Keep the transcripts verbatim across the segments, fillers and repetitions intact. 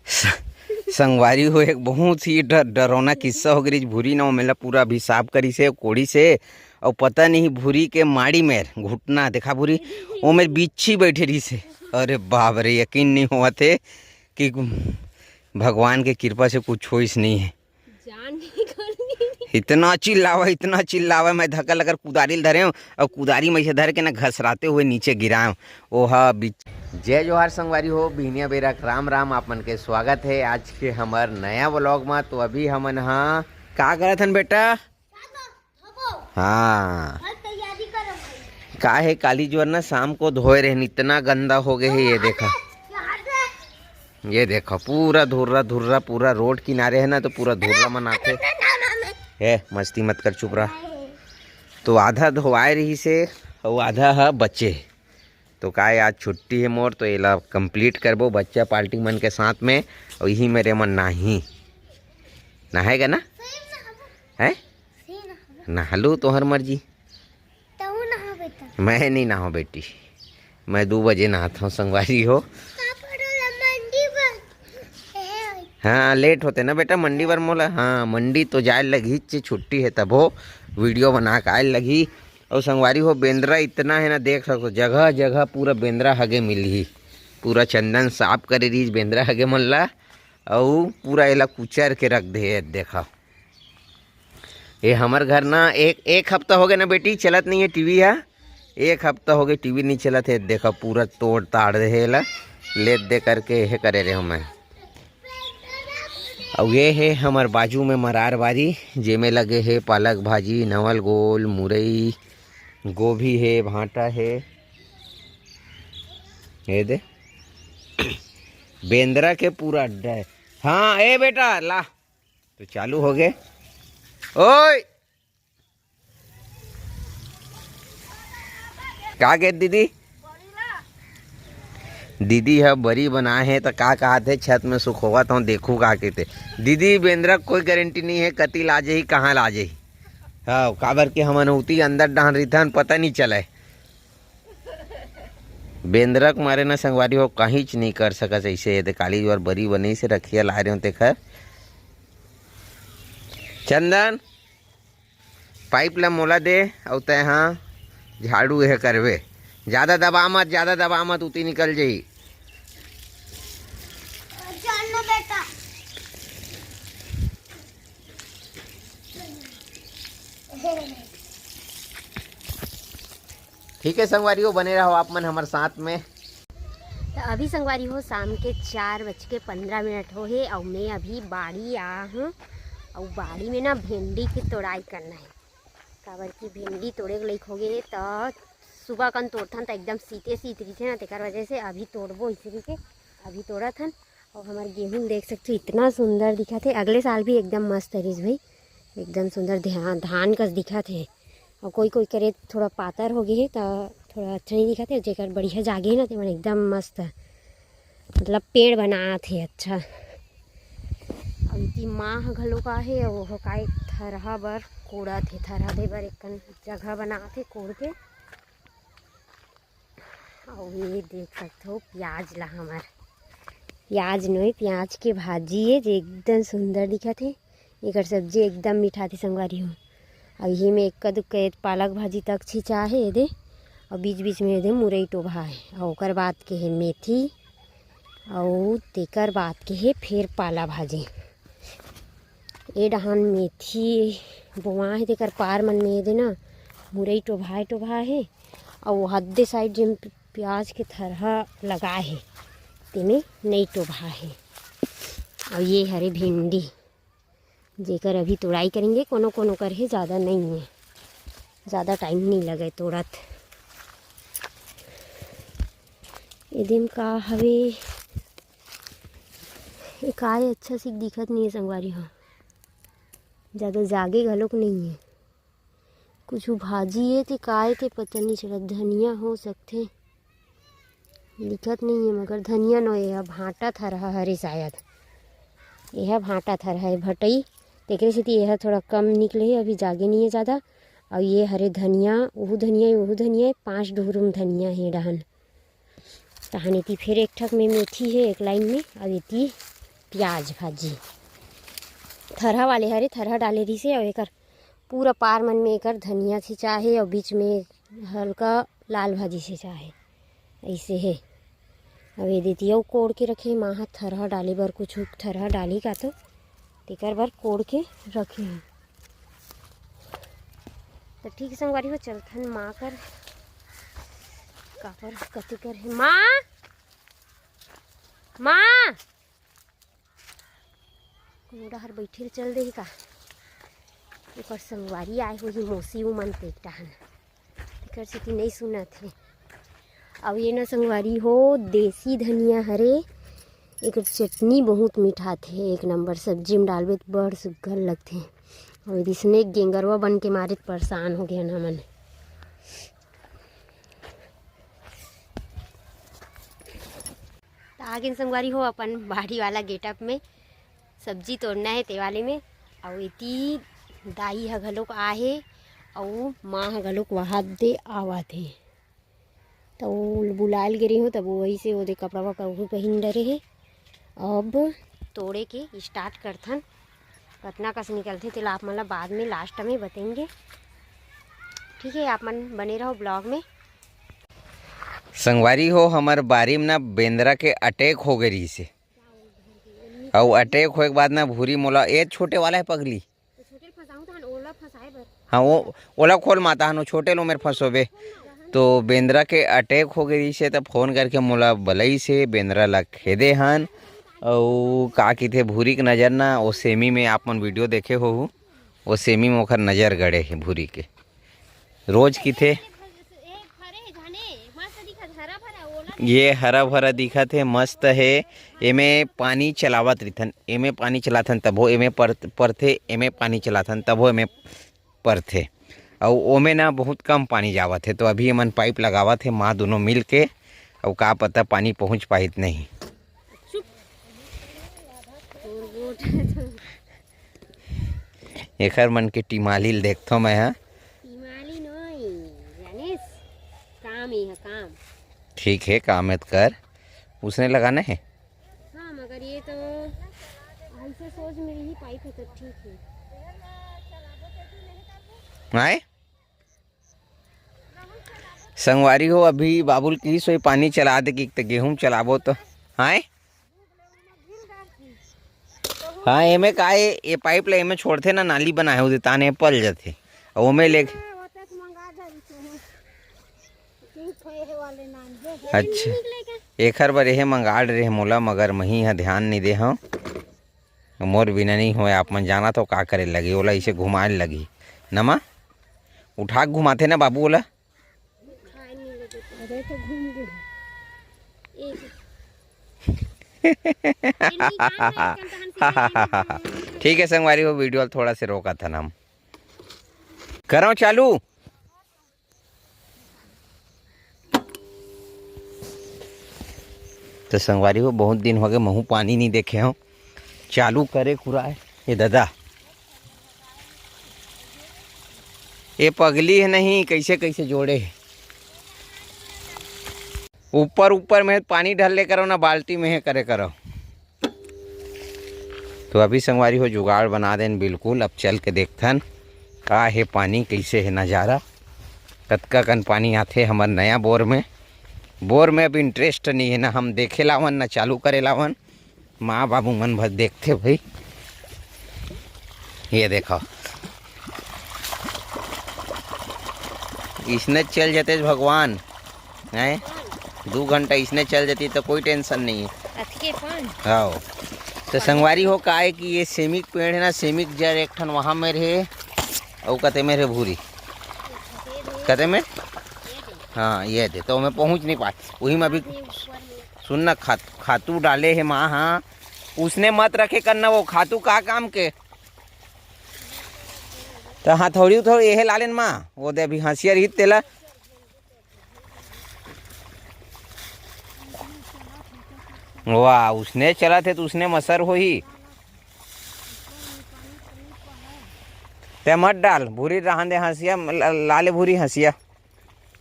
संगवारी हो, एक बहुत ही डर, डरौना किस्सा हो गे रिहिस। भूरी ना ओमेला पूरा अभी साफ करिस हे कोड़ी से, अउ पता नहीं भूरी के माड़ी मेर घुटना देखा भूरी, ओमेर बिच्छी बैठे रिहिस हे। अरे बाप रे, यकीन नहीं होवत हे कि भगवान के कृपा से कुछ होइस नहीं हे। जान निकल गई। इतना चिल्लावा, इतना चिल्लावा, मैं धक्का लगर कुदारी ल धरे हूँ और कुदारी में से धर के ना घसराते हुए नीचे गिराए हूँ। ओहा बिच-, जय जोहार संगवारी हो, बिहनिया बेरा के राम राम, आप मन के स्वागत है आज के हमर नया व्लॉग में। तो अभी हमन हा का करत हन बेटा? हाँ, तैयारी करब भाई। का है, काली जुआर ना शाम को धोए रहन, इतना गंदा हो गए है। ये देखा, ये देखो, पूरा धुर्रा धुर्रा, पूरा रोड किनारे है ना, तो पूरा धुर्रा मनाथे। हे, मस्ती मत कर, चुप रहा। तो आधा धोवाए रहिस हे, अउ आधा ह बचे। तो काय, आज छुट्टी है मोर, तो एला कंप्लीट करबो बच्चा पार्टी मन के साथ में। अउ इही मेरे मन नाही नहाएगा ना, है? नहा लू, तोहर मर्जी। तहू नहा बेटा। मैं नहीं नहाऊँ बेटी, मैं दो बजे नहाता हूँ संगवारी हो। पापा डोला मंडी बर। ए, हाँ, लेट होते ना बेटा मंडी बर मोला। हाँ, मंडी तो जाए लगही, चे छुट्टी है तभो वीडियो बना के आए लगही। और संगवारी हो, बेंदरा इतना है ना, देख सकते हो, जगह जगह पूरा बेंदरा हगे मिलही। पूरा चंदन साफ करे रहीस बेंदरा हगे मन ला, अउ पूरा एला कुचर के रख दे। देखा, ये हमर घर ना एक, एक हफ्ता हो गया ना बेटी, चलत नहीं है टीवी हा। एक हफ्ता हो गया टीवी नहीं चलत है। देखा, पूरा तोड़ ताड़ दे है एला, लेत दे करके हे करे रहे हूँ मैं। अउ ये है हमर बाजू में मरार बारी, जेमे लगे है पालक भाजी, नवल गोल, मुरई, गोभी है, भांटा है। ये दे, बेंदरा के पूरा अड्डा है। हाँ, ए बेटा, ला। तो चालू हो गए। ओए, का गे दीदी? दीदी ह बरी बनाए हे, त का कहत हे, छत में सुखोवत हूँ, देखू का कहते। दीदी, बेंदरा के कोई गारंटी नहीं है, कति ला जाही, कहाँ ला जाही। हाँ, काबर के हमन उती अंदर डहन रहिथन, पता नहीं चले। बेंदरा के मारे ना संगवारी हो, कहींच नहीं कर सकत ऐसे। ये दे काली जुआर बरी बनी से रखिया ला रहे हो तेखर। चंदन, पाइप ला मोला दे, अउ तैं हा झाड़ू एह करबे। ज्यादा दबा मत, ज्यादा दबा मत, उती निकल जाही। चल ना बेटा। ठीक है संगवारी हो, बने रहो आप मन हमर साथ में। तो अभी संगवारी हो, शाम के चार बज के पंद्रह मिनट हो हे, अउ मैं अभी बाड़ी आ हूँ। अउ बाड़ी में ना भिंडी की तोड़ाई करना है, काबर की भिंडी तोड़े के लइक हो गए हे। तो सुबह कन तोड़थन तो एकदम सीते सीत रहिथे ना, तेकर वजह से अभी तोड़बो इसे के, अभी तोड़त हन। अउ हमर गेहूं देख सकथो, इतना सुंदर दिखत हे। अगले साल भी एकदम मस्त रहिस भाई, एकदम सुंदर ध्या-, धान कस दिखत हे। अउ कोई कोई करे थोड़ा पातर हो गए हे, त थोड़ा अच्छा नहीं दिखत हे। जेकर बढ़िया जागे हे ना, तेमन एकदम मस्त, मतलब पेड़ बनात हे अच्छा। अउ इति माँ ह घलो का हे, अउ ओहो का एक थरहा बर कोड़त हे, थरहा दे बर एक कन जगह बनात हे कोड़ के। अउ ये देख सकथो प्याज ला हमर, प्याज नोय, प्याज के भाजी हे जे एकदम सुंदर दिखत हे। एकर सब्जी एकदम मिठाथे संगवारी हो। अउ इही में एक्का दुक्का पालक भाजी तक छिंचा हे एदे, अउ बीच बीच में एदे मुरई टोभा हे। अउ ओकर बाद के हे मेथी, अउ तेकर बाद के हे फेर पाला भाजी। ए डहान मेथी बोआ हे, तेकर पार मन में एदे ना मुरई टोभाए टोभा हे। अउ हद्दे साइड जेन प्याज के थरहा लगा हे, तेमे नई टोभा हे। अउ ये हरे भिंडी, जेकर अभी तोड़ाई करेंगे, कोनो कोनो कर हे, ज़्यादा नहीं है, ज़्यादा टाइम नहीं लगे तोड़त। एदे म का हवे, ए काय अच्छा से दिखत नहीं है संगवारी हो, ज़्यादा जागे घलोक नहीं है। कुछु भाजी ए ते काय ते पता नहीं चलत, धनिया हो सकथे, दिखत नहीं है, मगर धनिया नो, एहा भांटा थरहा हरे शायद, एहा भांटा थरहा हे भटई, तेकरे सेती एहा थोड़ा कम निकले हे, अभी जागे नहीं है ज़्यादा। अउ ये हरे धनिया, ओहू धनिया, ओहू धनिया, पांच डोहरुम धनिया हे डहन। तहन एती फेर एक ठक में मेथी हे एक लाइन में, अउ एती प्याज भाजी। थरहा वाले हरे, थरहा डाले रहिसे, अउ एकर पूरा पार मन में एकर धनिया छिंचा हे, अउ बीच में हल्का लाल भाजी छिंचा हे, अइसे हे। अब ये देती अउ कोड़ के रखे, माँ ह थरहा डाले बर, कुछ थरहा डाली का तो तेकर बर कोड़ के रखे हे। तो ठीक है संगवारी हो, चलथन माँ कर, कापर कति कर हे माँ, माँ। कोन डहर बइठे ल चल देही का? ओकर संगवारी आए होही, मौसी उमन ते एक डहन। एकर सेती नइ सुनत हे। अउ ये न संगवारी हो, देसी धनिया हरे, एकर चटनी बहुत मिठाथे, एक नंबर सब्जी में डालबे त बड़ सुग्घर लगथे। अउ इसने गेंगरवा बन के मारे त परेशान हो गेन हमन। त आगेन संगवारी हो अपन बाड़ी वाला गेटअप में, सब्जी तोड़ना हे ते वाले में। अउ एती दाई ह घलोक आहे, अउ माँ ह घलोक वहाद दे आवत हे। त वो बुलायल गे रही हो, तब वही से ओदे कपड़ा वपड़ा वो पहिन डरे हे। अब तोड़े के स्टार्ट करथन। कतना कस निकलथे तेला आप मन ला बाद में लास्ट में बताएंगे। ठीक है, आप मन बने रहो ब्लॉग में। संगवारी हो, हमर बारी में ना बेंदरा के अटैक हो गए रहिस हे। अउ अटैक होए के बाद ना भूरी मोला, ए छोटे वाला है पगली। हाँ, वो ओला खोल माता हन, वो छोटे लो मेर फंसोबे। तो बेंदरा के अटैक हो गई से, त फोन करके मोला बलई से बेंदरा ला खेदे हन। अउ का किथे भूरी के नजर ना, वो सेमी में आप मन वीडियो देखे हो, वो सेमी में ओखर नजर गड़े हे भूरी के। रोज किथे ये हरा भरा दिखत हे, मस्त हे। एमे पानी चलावत रिथन, एमे पानी चलाथन तभो एमे पर-, परथे, एमे पानी चलाथन तभो एमे परथे। अउ ओमे ना बहुत कम पानी जावत हे, तो अभी एमन पाइप लगावत हे माँ दोनों मिल के। अउ का पता पानी पहुँच पाहित नहीं। एखर मन के टिमाली ल देखथों मैं ह। टिमाली नोई, जानिस? काम ही है, काम। ठीक है, काम है त कर। उसने लगाना है। हाँ, मगर ये तो ऐसे सोच में ही पाइप है तो ठीक है। आए? संगवारी हो, अभी बाबुल की सोई पानी चला दे कि त गेहूं चलाबो तो। आए? हाँ, एमे का ए, ए पाइप ला एमे छोड़थे ना, नाली बनाए होथे, ताने पल जथे। अउ ओमे ले अच्छा, एखर बर एहे मंगाड़ रहे मोला, मगर मही ह ध्यान नइ दे हव। मोर बिना नइ होय, आप मन जानत हो का करे लगी, ओला इसे घुमाए लगी। नमा, उठा के घुमाथे ना बाबू ओला। ठीक है संगवारी हो, वीडियो ल थोड़ा से रोका था ना हम। करो चालू। तो संगवारी हो, बहुत दिन हो गए, महू पानी नहीं देखे हो। चालू करे कुराए, ये दादा, ये पगली है नहीं, कैसे कैसे जोड़े है। ऊपर ऊपर में पानी ढल ले करो ना, बाल्टी में है करे करो। तो अभी संगवारी हो जुगाड़ बना देन बिल्कुल। अब चल के देखथन का हे पानी, कैसे हे नज़ारा, कतका कन पानी आथे हमर नया बोर में। बोर में अब इंटरेस्ट नहीं है ना, हम देखे लावन ना चालू करे लावन। माँ बाबू मन भर देखथे भाई। ये देखो, इसने चल जाते भगवान। हैं? दू घंटा इसने चल जाती तो कोई टेंशन नहीं है। अतके पान। हाँ। तो संगवारी हो का है कि ये सेमी के पेड़ है ना, सेमी के जड़ एक ठन वहाँ में रहे, और कते में रहे भूरी। कते में? हाँ, ये दे, तो मैं पहुँच नहीं पाए। वही में अभी सुन ना, खात-, खातू डाले है माँ, हाँ, उसने मत रखे करना वो खातू का काम के। तो हथौड़ी उथौड़ी यही ला लेन माँ, वो दे अभी हंसिया रही तेला। वाह, उसने चला थे तो उसने मसर होही। ते मत डाल, भूरी रहन दे हंसिया, ल-, लाले भूरी हंसिया।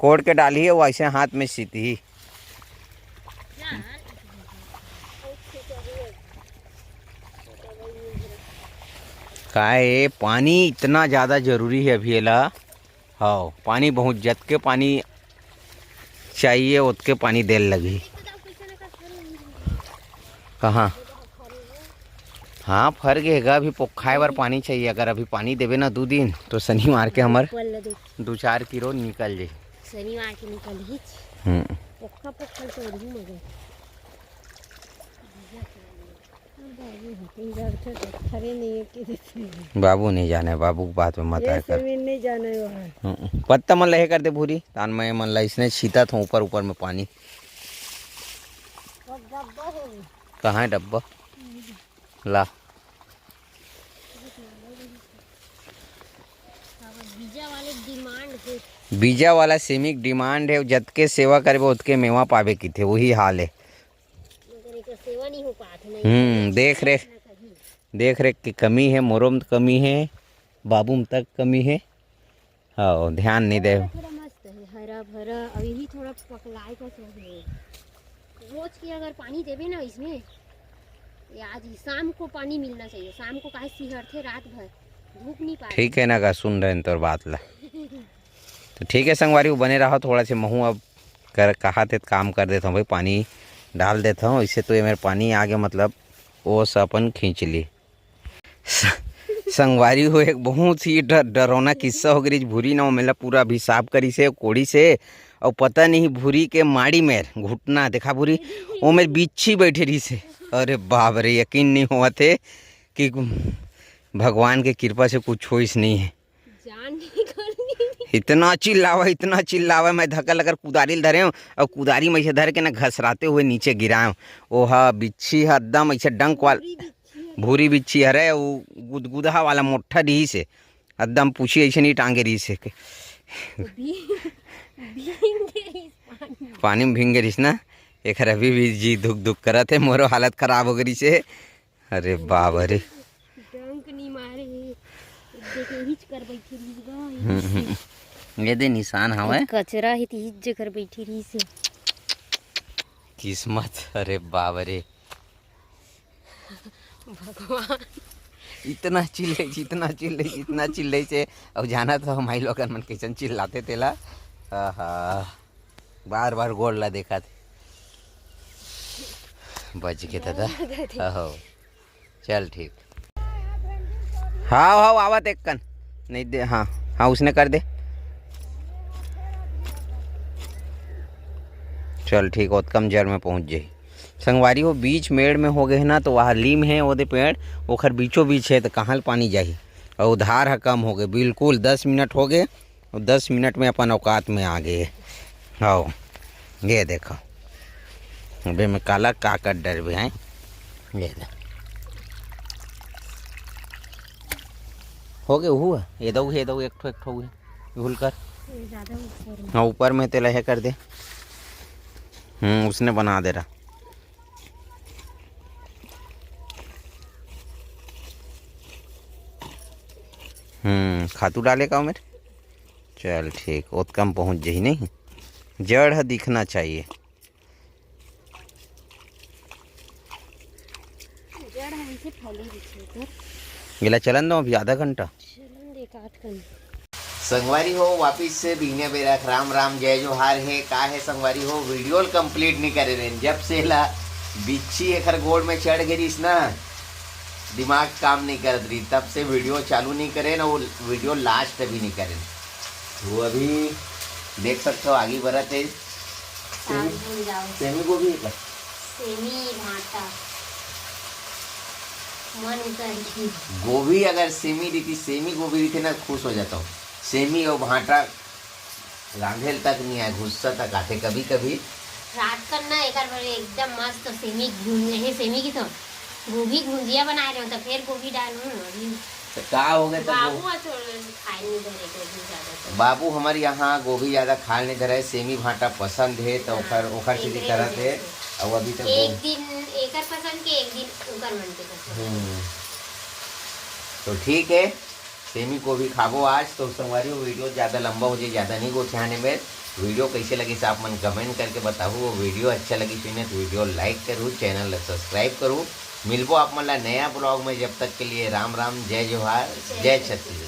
कोड़ के डाली है, वैसे हाथ में सीती ही। का ए, पानी इतना ज्यादा जरूरी हे अभी एला। हव, पानी बहुत, जतके पानी चाहिए ओतके पानी देल लगही। कहाँ? हाँ, फर गे गा, अभी पोखाए बर पानी चाहिए। अगर अभी पानी देबे ना दू दिन, तो शनिवार के हमर ऊपर ल देख। दू चार किलो निकल जाही। शनिवार के निकलही। हम्म। पोखा पोखा तो रही मगर। बाबू नहीं जाने, बाबू के बात में मत आया कर। नहीं जाने वो है। हम्म, पत्ता मन लहे कर दे भूरी, तान मैं मन ला इसने छीता था ऊपर ऊपर में पानी। कहाँ है डब्बा? ला। बीजा वाले डिमांड है। बीजा वाला सेमी के डिमांड है, जतके सेवा करबे ओतके मेवा पाबे किथे, वही हाल है। मगर एकर सेवा नहीं हो पात है, नहीं हम्म, देख रेख, देख रेख की कमी है, मोरो में कमी है, बाबू में तक कमी है। हाँ, ध्यान नहीं दे। थोड़ा मस्त है, हरा भरा, और यही थोड़ा पकलाए का चाहिए। रोज की अगर पानी देबे ना इसमें, ये आज ही शाम को पानी मिलना चाहिए। शाम को काहे सिहरथे रात भर, धूप नहीं पाए। ठीक है ना, का सुन रहे हैं तोर बात ला। तो ठीक है संगवारी, वो बने रहो थोड़ा से, महू अब कर कहा थे काम कर देता हूँ भाई, पानी डाल देता हूँ। इसे तो ये मेरे पानी आगे मतलब वो सब अपन खींच ली। संगवारी हो, एक बहुत ही डर, डरौना किस्सा हो गई। भूरी ना, वो मेला पूरा अभिशाप करी से, कोड़ी से, और पता नहीं भूरी के माड़ी मेर घुटना देखा भूरी, वो मेर बिच्छी बैठे रही से। अरे बाप रे, यकीन नहीं हुआ थे कि भगवान के कृपा से कुछ होइस नहीं है। जान निकल गई। इतना चिल्लावा, इतना चिल्लावा, मैं धक्का लगर कुदारी ल धरे हूँ और कुदारी में ऐसे धर के ना घसराते हुए नीचे गिराए हूँ। ओहा बिच्छी ह एकदम ऐसे डंक वाल, भूरी बिच्छी हरे, वो गुदगुदहा वाला मोट्ठा रहिस हे, एकदम पूछी ऐसे नहीं टांगे रहिस हे। पानी में भींगे रहिस ना, एकर अभी भी जी धुक धुक करत हे, मोरो हालत खराब हो गई से। अरे बाप रे। डंक नहीं मारे हे। देख, हिच कर बैठी रहिस गा, हम्म, हम्म। ये दे निशान हवे। कचरा हे, तो हिच कर बैठी रहिस हे। किस्मत, अरे बाप रे। भगवान। इतना चिल्ले, इतना चिल्ले, इतना चिल्ले से, अब जाना तो हम आई लोगन मन कैसन चिल्लाते तेला। आहा। बार बार गोड़ ला देखा थे। बच के दादा। आहो। चल ठीक। हाँ, हाँ, आवत एक कन। नहीं दे, हाँ, हाँ, उसने कर दे। चल ठीक, ओतकम जड़ में पहुँच जाही। संगवारी हो, बीच मेड़ में हो गए ना, तो वहाँ लीम है, ओदे पेड़, ओखर बीचों बीच है, तो कहाँ ल पानी जाही? और धार ह कम हो गए, बिल्कुल दस मिनट हो गए, और दस मिनट में अपन औकात में आ गए। आओ, ये देखो, अबे मैं काला का कर डर भी हैं। ये दे। हो गए हुआ, ये दो, ये दो, एक ठो, एक ठो हुए। भूल कर। ये ज्यादा ऊपर में। हाँ, ऊपर में तेला है कर दे। हम्म, उसने बना दे रहा। हम्म, खातू डाले का उमेर? चल ठीक, ओतकम पहुँच जही नहीं। जड़ ह दिखना चाहिए। जड़ ह वैसे फैले दिखे तो। गेला चलन दो अभी आधा घंटा। चलन दे, एक आध घंटा। संगवारी हो, वापिस से बिहनिया बेरा के राम राम, जय जोहार हे। का हे संगवारी हो, वीडियो ल कंप्लीट नहीं करे रहेन, जब से ला बिच्छी एखर गोड़ में चढ़ गे रिहिस ना, दिमाग काम नहीं करत रही, तब से वीडियो चालू नहीं करेन, वो वीडियो लास्ट भी नहीं करेन। वो अभी देख सकते हो, आगे बढ़त है। सेमी, साग भून जाओ। सेमी गोभी है का? सेमी भांटा। मन उतर गई। गोभी अगर सेमी रहिती, सेमी गोभी रहिते ना, खुश हो जाता हूँ। सेमी और भांटा रांधे ल तक नहीं आए, गुस्सा तक आते कभी कभी। रात कन ना एकर बर एकदम मस्त सेमी भून, हे सेमी की तो गोभी भुंजिया बनाए रहे हो, तो फिर गोभी डालूं अभी। तो का हो गए तो बाबू गो- आ थोड़ा खाए नहीं धरे गोभी ज्यादा तो। बाबू हमारे यहाँ गोभी ज्यादा खाए नहीं धरे, सेमी भांटा पसंद है, तो हाँ, ओकर, ओकर से भी इधरे करत वजह है। से। और अभी तो एक गो- दिन एकर पसंद के, एक दिन ओकर मन के पसंद। हम्म। तो ठीक है, सेमी गोभी खाबो आज। तो संगवारी हो, वीडियो ज्यादा लंबा हो जाए, ज्यादा नहीं गोठियाने में। वीडियो कैसे लगी से आप मन कमेंट करके बताओ। वो वीडियो अच्छा लगी सुने तो वीडियो लाइक करूँ, चैनल ला सब्सक्राइब करूँ। मिलबो आप मन ला नया ब्लॉग में। जब तक के लिए राम राम, जय जोहार, जय छत्तीसगढ़।